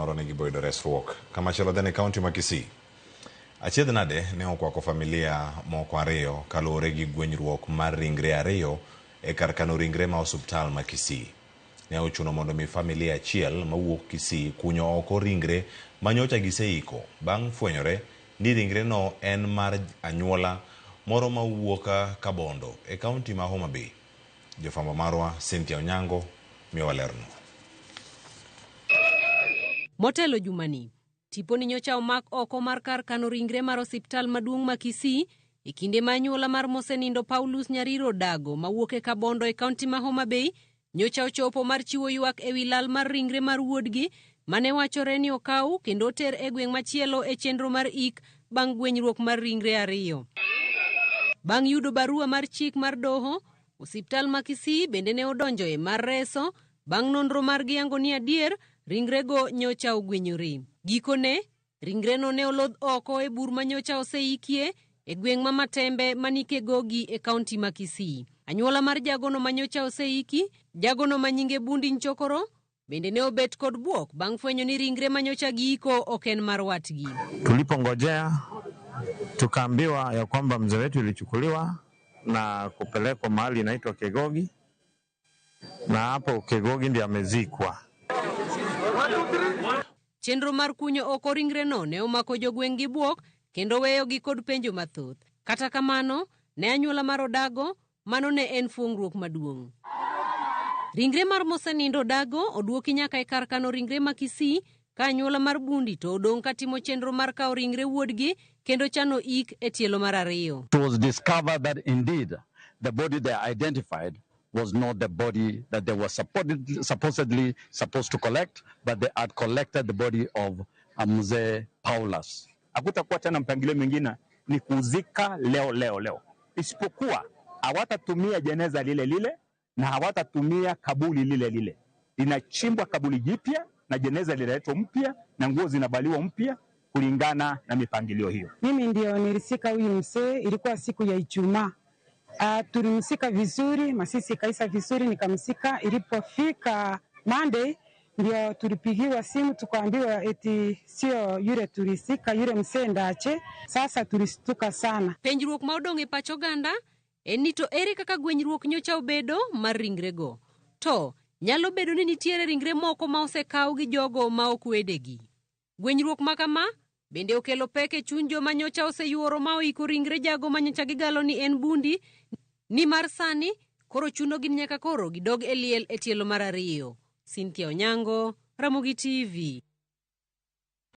marwa ni giboyudo resruok. Kamachielo then e kaunti ma Kisii. Achiedh nade ne okwako familia moko ariyo kaluwore gi gwenyruok mar ringre ariyo e kar kano ringre ma osuptal ma Kisii. Ne ochuno mondo mi familia achiel mawuok Kisii kunyo oko ringre ma nyocha giseiko bang' fwenyore ni ringreno en mar anyuola moro mawuok Kabondo e kaunti ma Homa Bay. Jofwambo marwa Cynthia Onyango miyowa lerno. Motelo jumani, tiponi nyocha omak oko mar kar kano ringre mar osiptal maduong' ma Kisii e kinde ma anyuola mar mosenindo Paulus Nyariro Dago mawuok e Kabondo e kaunti ma Homa Bay nyocha ochopo mar chiwo ywak ewi lal mar ringre mar wuodgi mane wachore ni okaw kendo oter e gweng' machielo e chenro mar ik bang' gwenyruok mar ringre ariyo. Bang' yudo barua mar chik mar doho, osiptal ma Kisii bende ne odonjoe mar reso bang' nonro margi yango ni adier ringrego nyocha ogwenyore. Gikone, ringreno ne olodh oko e bur ma nyocha oseikie e gweng' ma Matembe mani Kegogi e kaunti ma Kisii. Anyuola mar jagono ma nyocha oseiki, jagono ma nyinge Bundi Nchokoro, bende ne obet kod bwok bang' fwenyo ni ringre ma nyocha giiko ok en mar watgi. Tulipongojea tukaambiwa ya kwamba mzee wetu ilichukuliwa na kupelekwa mahali inaitwa Kegogi, na hapo Kegogi ndiyo amezikwa. Chenro mar kunyo oko ringreno ne omako jogweng' gi bwok kendo weyogi kod penjo mathoth. Kata kamano, ne anyuola mar Odago, mano ne en fuong'ruok maduong'. Ringre mar mosenindo Odago oduoki nyaka e kar kano ringre ma Kisii ka anyuola mar Bundi to odong' ka timo chenro mar kawo ringre wuodgi kendo chano ik e tielo mar ariyo. It was discovered that indeed the body they identified was not the body that they were supposedly supposed to collect, but they had collected the body of Mzee Paulus. Hakutakuwa tena mpangilio mwingine, ni kuzika leo leo leo, isipokuwa hawatatumia jeneza lile lile na hawatatumia kaburi lile lile. Linachimbwa kaburi jipya na jeneza linaletwa mpya na nguo zinavaliwa mpya kulingana na mipangilio hiyo. Mimi ndio nilisika huyu mzee, ilikuwa siku ya Ijumaa. Tulimsika vizuri, masisi ikaisha vizuri, nikamsika. Ilipofika Monday ndio tulipigiwa simu tukaambiwa eti sio yule tulisika, yule mzee ndache. Sasa tulistuka sana. Penjruok ma odong' e pach oganda en ni to ere kaka gwenyruok nyocha obedo mar ringrego. To nyalo bedo ni nitiere ringre moko ma osekaw gi jogo ma ok wedegi. Gwenyruok ma kama bende okelo pek e chuny joma nyocha oseyuoro ma oiko ringre jago ma nyocha gigalo ni en Bundi, nimar sani koro chunogi ni nyaka koro gidog e liel e tielo mar ariyo. Cynthia Onyango, Ramogi TV.